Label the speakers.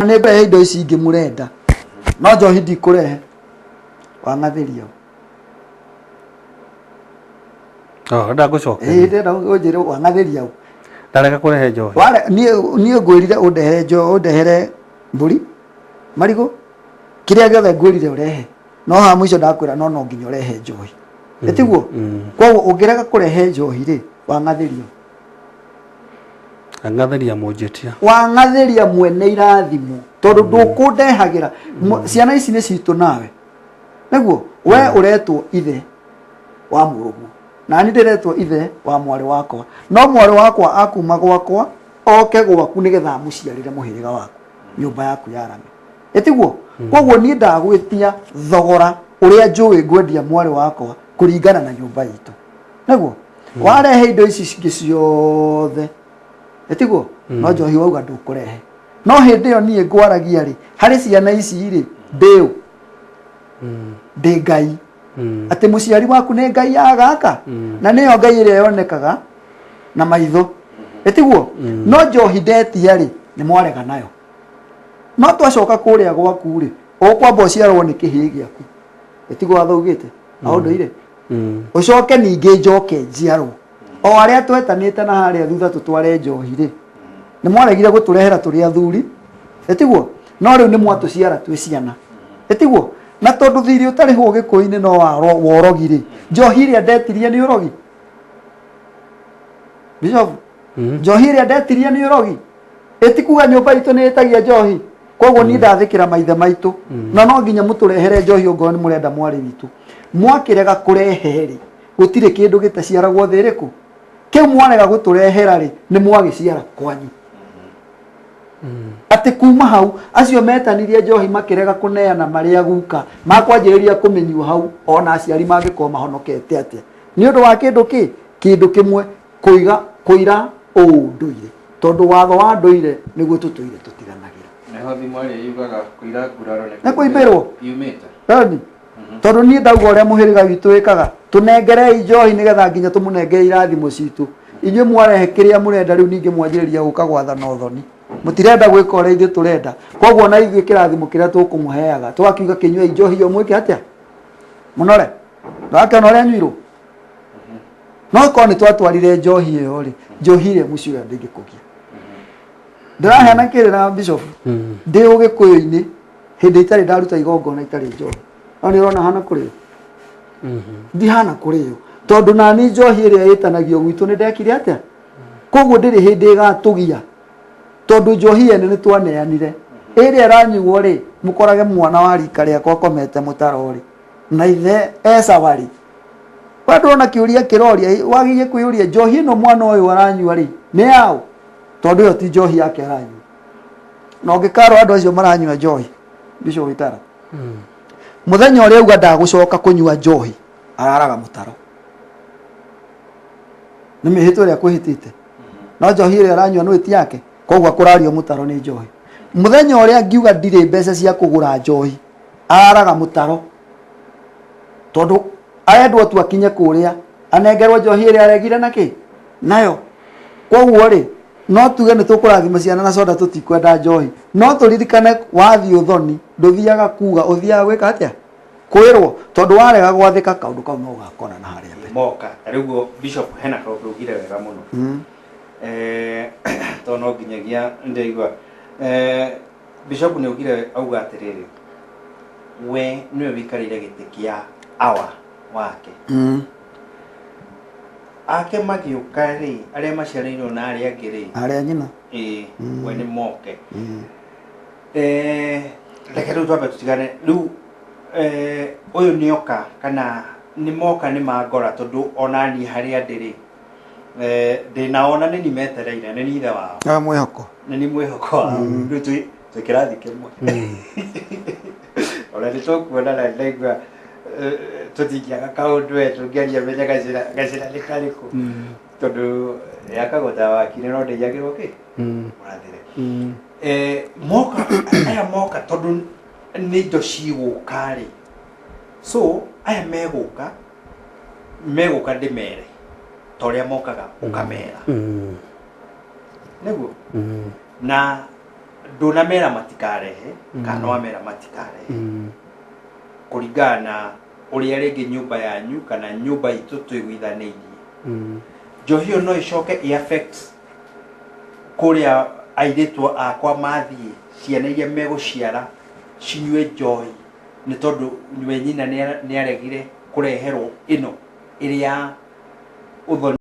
Speaker 1: Nĩ ngũrehe indo ici ingĩ mũrenda, no njohi ndikũrehe. Wang'athĩria.
Speaker 2: Oh, ndagũcokeria.
Speaker 1: Ĩĩ, ndĩrenda ũnjĩre wang'athĩria ũ.
Speaker 2: Ndarega kũrehe njohi.
Speaker 1: Ware niĩ ngwĩrire ũndehere ũndehere mbũri, marigũ, kĩrĩa gĩothe ngwĩrire ũrehe. No haha mũico ndakwĩra no no nginya ũrehe njohi. Ĩtiguo? Koguo ũngĩrega kũrehe njohi rĩ, wang'athĩria.
Speaker 2: Ang'athĩria mũnjĩtia.
Speaker 1: Wang'athĩria mwene irathimo tondũ ndũkũndehagĩra. Ciana ici nĩ citũ nawe. Nĩguo we ũretwo ithe wa mũrũguo na niĩ ndĩretwo ithe wa mwarĩ wakwa, no mwarĩ wakwa akuma gwakwa oke gwaku nĩgetha amũciarĩre mũhĩrĩga waku, nyũmba yaku yarame. Ĩtiguo? Koguo niĩ ndagwĩtia thogora ũrĩa njũĩ ngwendia mwarĩ wakwa kũringana na nyũmba itũ. Nĩguo warehe indo ici cingĩ ciothe, ĩtiguo? No njohi wauga ndũkũrehe. No hĩndĩ ĩyo niĩ ngwaragia rĩ, harĩ ciana ici rĩ, ndĩ ũ? Ndĩ Ngai. Atĩ mũciari waku nĩ Ngai ya gaka, na nĩyo Ngai ĩrĩa yonekaga na maitho. Ĩtiguo? No njohi ndetia rĩ, nĩ mwarega nayo. No twacoka kũrĩa gwaku rĩ, ũkwamba ũciarwo nĩ kĩhĩĩ gĩaku. Ĩtiguo watho ugĩte? Na ũndũire? Ũcoke ningĩ njoke njiarwo. O arĩa twetanĩte na harĩa thutha tũtware njohi rĩ, nĩ mwaregire gũtũrehera tũrĩ athuri. Ĩtiguo? No rĩu nĩ mwatũciara twĩ ciana. Ĩtiguo? Na tondũ thirĩ ũtarĩhwo gĩkũyũ-inĩ no wa ũrogi rĩ, njohi ĩrĩa ndetirie nĩ ũrogi. Bishop, njohi ĩrĩa ndetirie nĩ ũrogi. Ĩtikuga nyũmba itũ nĩ ĩtagia njohi. Koguo niĩ ndathĩkĩra maithe maitũ. Na no nginya mũtũrehere njohi ongorwo nĩ mũrenda mwarĩ witũ. Mwakĩrega kũrehe rĩ, gũtirĩ kĩndũ gĩtaciaragwo thĩ ĩrĩkũ. Kĩu mwarega gũtũrehera rĩ, nĩ mwagĩciara kwanyu. Atĩ kuma hau acio metanirie njohi makĩrega kũneana marĩa guka makwanjĩrĩria kũmĩnyua hau, ona aciari mangĩkorwo mahonokete atĩa. Nĩ ũndũ wa kĩndũ kĩ? Kĩndũ kĩmwe, kũiga kũira ũndũire. Tondũ watho wa ndũire nĩguo tũtũire tũtiganagĩra.
Speaker 3: Nĩho thimo ĩrĩa yugaga kũira nguraro
Speaker 1: nĩ kũimbĩrwo
Speaker 3: yumĩte.
Speaker 1: Eni. Tondũ niĩ ndauga ũrĩa mũhĩrĩga witũ wĩkaga, tũnengerei njohi nĩgetha nginya tũmũnengere irathimo citũ. Inyuĩ mwarehe kĩrĩa mũrenda rĩu ningĩ mwanjĩrĩria gũka gwathana ũthoni. Mũtirenda gwĩka ũrĩa ithuĩ tũrenda. Koguo na ithuĩ kĩrathimo kĩrĩa tũkũmũheaga, tũgakiuga kĩnyuei njohi ĩyo mwĩke atĩa? Mũnore. Ndũrakĩona ũrĩa nyuirwo? No korwo nĩ twatwarire njohi ĩyo rĩ, njohi ĩrĩa mũciĩ ũrĩa ndĩngĩkũgia. Ndĩraheana kĩrĩra Bishop, ndĩ ũgĩkũyũ-inĩ hĩndĩ itarĩ ndaruta igongona itarĩ njohi. No nĩ ũrona hana kũrĩo? Ndihana kũrĩo. Tondũ nani njohi ĩrĩa ĩtanagio gwitũ nĩ ndekire atĩa? Koguo ndĩrĩ hĩndĩ ĩgatũgia. Tondũ njohi yene nĩ twaneanire. Ĩrĩa ĩranyuo rĩ, mũkorage mwana wa rika rĩakwa akomete mũtaro rĩ, na ithe e sawa rĩ. We ndũrona kĩũria kĩroria, wagĩrĩire kwĩyũria njohi ĩno mwana ũyũ aranyua rĩ, nĩ yaũ? Tondũ ĩyo ti njohi yake aranyua. Na ũngĩkarora andũ acio maranyua njohi, Bishop Witara, mũthenya ũrĩa auga ndagũcoka kũnyua njohi, araraga mũtaro. Nĩ mĩhĩtwa ĩrĩa akwĩhĩtĩte. No njohi ĩrĩa aranyua nĩ ti yake, koguo akũrario mũtaro nĩ njohi. Mũthenya ũrĩa angiuga ndirĩ mbeca cia kũgũra njohi, araraga mũtaro. Tondũ arendwo tu akinye kũrĩa, anengerwo njohi ĩrĩa aregire na kĩ? Nayo. Koguo rĩ, no tuge nĩ tũkũrathima ciana na soda tũtikwenda njohi. No tũririkane wathiĩ ũthoni, ndũthiaga kuga, ũthiaga gwĩka atĩa? Kwĩrwo. Tondũ warega gwathĩka kaũndũ kau no ũgakona na harĩa mbere.
Speaker 3: Moka. Ta rĩu ũguo Bishop hena kaũndũ ugire wega mũno. Tondũ no nginyagia ndĩraigua. Bishop nĩ ugire auga atĩrĩrĩ, we nĩwe wĩikarĩire gĩtĩ kĩa awa wake. Ake magĩũka rĩ, arĩa maciarĩirwo na arĩa angĩ rĩ,
Speaker 1: Arĩa nyina.
Speaker 3: Ĩĩ, we nĩ moke. Reke rĩu twambe tũtigane. Rĩu ũyũ nĩ oka kana nĩ moka nĩ mangora tondũ ona niĩ harĩa ndĩ rĩ, ndĩnao na nĩ niĩ metereire, nĩ niĩ ithe wao.
Speaker 1: Nĩwe mwĩhoko.
Speaker 3: Nĩ niĩ mwĩhoko wao. Rĩu twĩ kĩrathi kĩmwe. Ona nĩ tũkuona na ndaigua tũtingĩaga kaũndũ we tũngĩaria menye gacĩra nĩ karĩkũ. Tondũ yakagwo ta wakire no ndĩiyagĩrwo kĩ? Mũrathĩre. Moka, aya moka tondũ nĩ indo cigũka rĩ. So aya megũka, megũka ndĩmere ta ũrĩa mokaga ũkamera. Nĩguo? Na Ndũnamera matikarehe kana wamera matikarehe, kũringana na ũrĩa rĩngĩ nyũmba yanyu kana nyũmba itũ tũiguithanĩirie. Njohi ĩyo no ĩcoke ĩ affect kũrĩa airĩtu akwa mathiĩ, ciana iria megũciara cinyue njohi nĩ tondũ we nyina nĩ aregire kũreherwo ĩno ĩrĩ ya ũthoni.